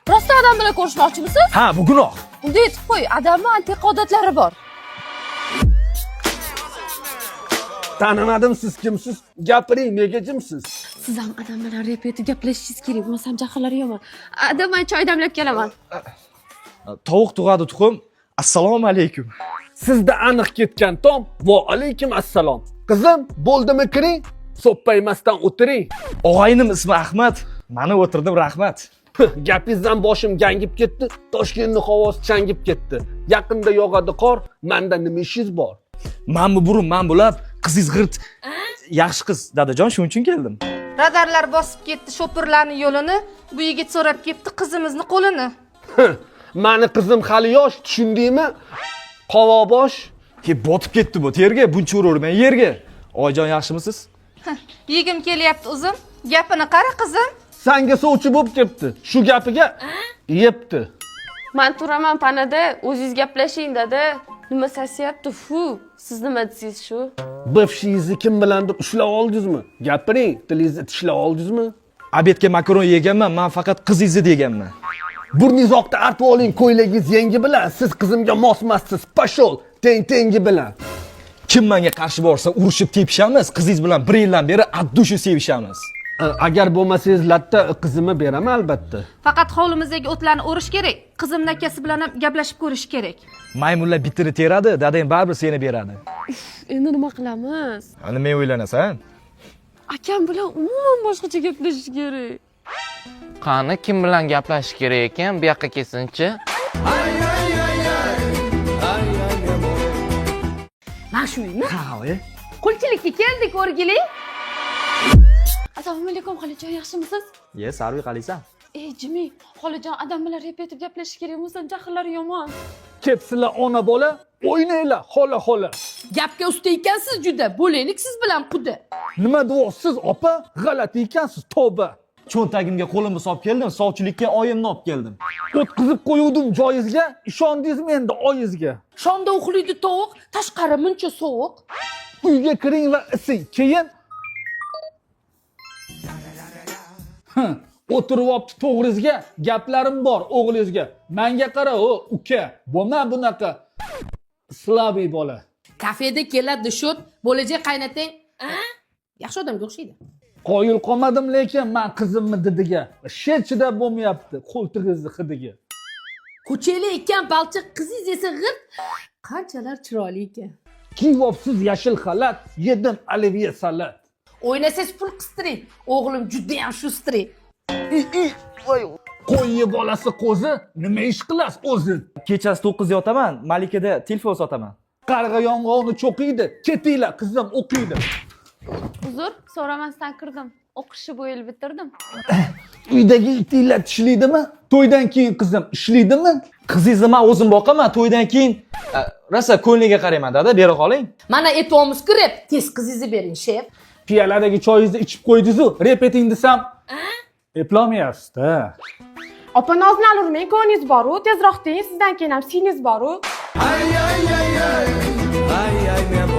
Rosta adam bilan ko'rishmoqchimisiz? Ha, bu gunoh. Unda aytib qo'y, adamni antiqa odatlari bor. Tanimadim, siz kimsiz? Gapiring, nega jimsiz? Siz ham adam bilan rep etib gaplashishingiz kerak, bo'lmasam jahllari yomon. Adam, men choy damlab kelaman. Tovuq tug'adi tuxum. Assalomu alaykum. Sizda aniq ketgan tom. Va alaykum assalom. Qizim, bo'ldimi, kiring? So'ppaymasdan o'tiring. Og'aynim ismi Ahmad. Mana o'tirdim, rahmat. Gapingizdan boshim gangib ketdi. Toshkentning havosi changib ketdi. Yaqinda yog'adi qor, manda nima ishingiz bor? Man bu burun, man bulab, qizingiz g'irt. Yaxshi qiz, dadajon, shuning uchun keldim. Radarlar bosib ketdi shopirlarning yo'lini. Bu yigit so'rab ketdi qizimizni qo'lini. Mani qizim hali yosh, tushundingmi? Qovoqbosh. Ke botib ketdi bu terga, buncha uravermang yerga. Oyijon, yaxshimisiz? Yegim kelyapti uzum. Gapini qara qizim. Sanga sovchi bo'lib ketdi. Shu gapiga yebdi. Man turaman panada, o'zingiz gaplashing dada. Nima sasiyapti? Fu, siz nima desangiz shu? Bifshingizni kim bilandir ushlab oldingizmi? Gapiring, tilingizni tishlab oldingizmi? Obedga makaron yeganman, man faqat qizingizni deganman. Burningiz oqda artib oling, ko'ylagingiz yengi bilan. Siz qizimga mosmassiz. Pashol, teng tengi bilan. Kim menga qarshi borsa urushib tepishamiz, qizingiz bilan bir yildan beri at dushu sevishamiz. Agar bo'lmasangiz latta qizimni beraman albatta. Faqat hovlimizdagi o'tlarni o'rish kerak. Qizimning akasi bilan ham gaplashib ko'rish kerak. Maymunlar bitini teradi, dadang baribir seni beradi. Endi nima qilamiz? Nima o'ylanasan? Akam bilan umuman boshqacha gaplashish kerak. Qani kim bilan gaplashish kerak ekan? Bu yoqqa kelsinchi. Mana shu uymi? Ha, oyi. Qulchilikka keldik, o'rgiling. Assalomu alaykum xolajon, yaxshimisiz? Ye, Sarvi qalaysan? Ey Jimmy, xolajon, adam bilan rep etib gaplashish kerak, bo'lmasam jahllari yomon. Kepsizlar ona bola, o'ynanglar xola xola. Gapga usta ekansiz juda. Bo'laylik siz bilan quda. Nima deyapsiz opa? G'alati ekansiz, tavba. Cho'ntagimga qo'limni solib keldim, sovchilikka oyimni olib keldim. O'tqizib qo'yuvdim joyingizga, ishondingizmi endi oyingizga? Shomda uxlaydi tovuq, tashqari muncha sovuq. Uyga kiring va ising, keyin o'tirib olibdi to'g'ringizga, gaplarim bor o'g'lingizga. Manga qara, o uka, bo'lma bunaqa slabiy bola. Kafeda keladi shot, bo'lajak qaynatang. Yaxshi odamga o'xshaydi. Qoyil qolmadim lekin man qizimni didiga. Sher chidab bo'lmayapti qo'ltig'izni hidiga. Ko'chali ekan balchiq, qizingiz esa g'irt. Qanchalar chiroyli ekan. Kiyyapsiz yashil xalat, yedim olivye salat. O'ynasangiz pul qistiring. O'g'lim juda ham shustri. Qo'yyi bolasi qo'zi, nima ish qilasiz o'zi? Kechasi 9 yotaman, Malikada telefon sotaman. Qarg'a yong'oqni cho'qiydi, ketinglar qizim o'qiydi. Uzr, so'ramasdan kirdim. O'qishni bu yil bitirdim. Uydagi itinglar tishlaydimi? To'ydan keyin qizim ishlaydimi? Qizingizni men o'zim boqaman, to'ydan keyin rosa ko'ngliga qarayman, dada, bera qoling. Mana aytyapmiz-ku rep, tez qizingizni bering, shef. Piyoladagi choyingizni ichib qo'ydingiz-u, rep eting desam, eplolmayapsiz-da. Opa nozini urmang, ko'ningiz bor-u, tezroq deyin, sizdan keyin ham singlingiz bor-u. Ay ay ay ay, ay ay.